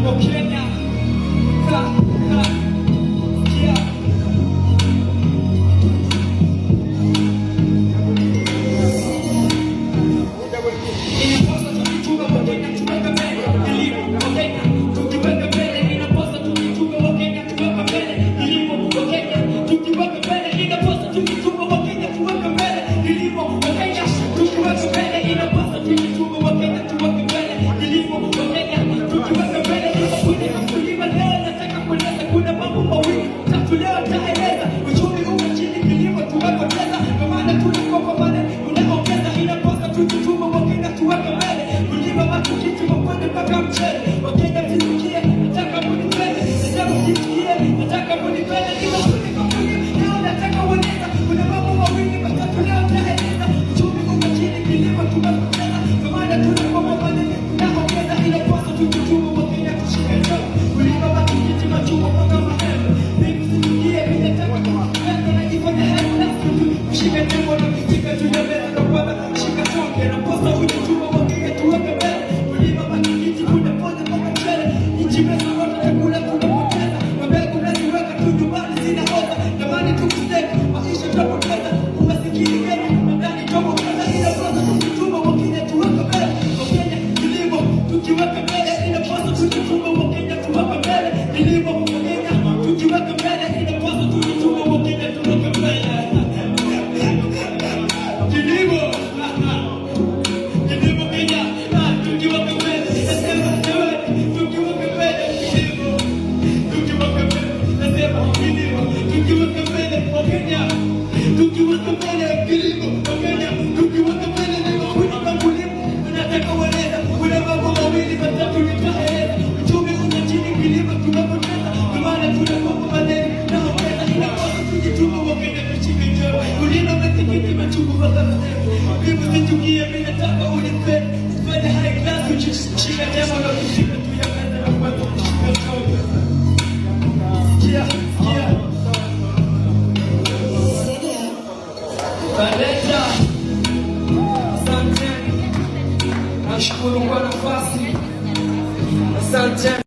Wakenya. Ha, ha. Sikia. Inapaswa tujitume Wakenya tuweke mbele kilimo. Wakenya tukiweke mbele, inapaswa tujitume Wakenya tuweke mbele kilimo. Wakenya tukiweke mbele, inapaswa tujitume Wakenya tuweke mbele kilimo. Wakenya tukiweke mbele, inapaswa tujitume Wakenya tuweke mbele kilimo. Wakenya tukiweke mbele, tunakuja kulima. Leo nataka kueleza, kuna mambo mawili tatu leo taeleza. Uchumi uko chini, kilimo tumepoteza, kwa maana tunakopa pale unaongeza. Inapaswa tujitume Wakenya tuweke mbele kulima matikiti, makwende mpaka mchele. Wakenya msisikie, nataka munipende, nataka mjisikie, nataka munipende. Nimekuja kulima leo, nataka ueleza, kuna mambo mawili matatu leo taeleza. Uchumi uko chini, kilimo tumepoteza, kwa maana tunakopa pale tunaongeza. Inapaswa tujitume Wakenya tushike jembe kulima matikiti, machungwa mpaka maembe. Mimi msisikie, mimi nataka kupenda najifanya high class tu kushika jembe na kufika juu ya meza na kwanza shika tonge na posa ujitume Wakenya tuweke mbele kulima matikiti, kuna poza mpaka mchele. Nchi imezorota, chakula tunapoteza, mabegu mnaziweka tu nyumbani zinaoza. Jamani, tukistake maisha tutapoteza, umasikini Kenya nadhani tutapoteza. Inapaswa tujitume Wakenya tuweke mbele, Wakenya kilimo tukiweka mbele, inapaswa tujitume Wakenya tuweke mbele kilimo. Wakenya tukiweka mbele, inapaswa tujitume Wakenya tuweke mbele kilimo. Kilimo Kenya, tukiweka mbele, nasema jamani, tukiweka mbele kilimo, tukiweka mbele, nasema kilimo, tukiweka mbele Wakenya, tukiweka mbele kilimo, Wakenya, tukiweka mbele nimekuja kwa kulima, nataka ueleza, kuna mambo mawili matatu nitaeleza. Uchumi uko chini, kilimo tumepoteza, kwa maana tunakopa madeni naongeza. Inapaswa tujitume Wakenya tushike jembe, kulima matikiti, machungwa mpaka maembe. Mimi usichukie, mimi nataka unipende, ufanye high class, ushike jembe na kushika juu ya meza na kuanza kushika tonge. Sikia, sikia. Taleta. Asante. Nashukuru kwa nafasi. Asante.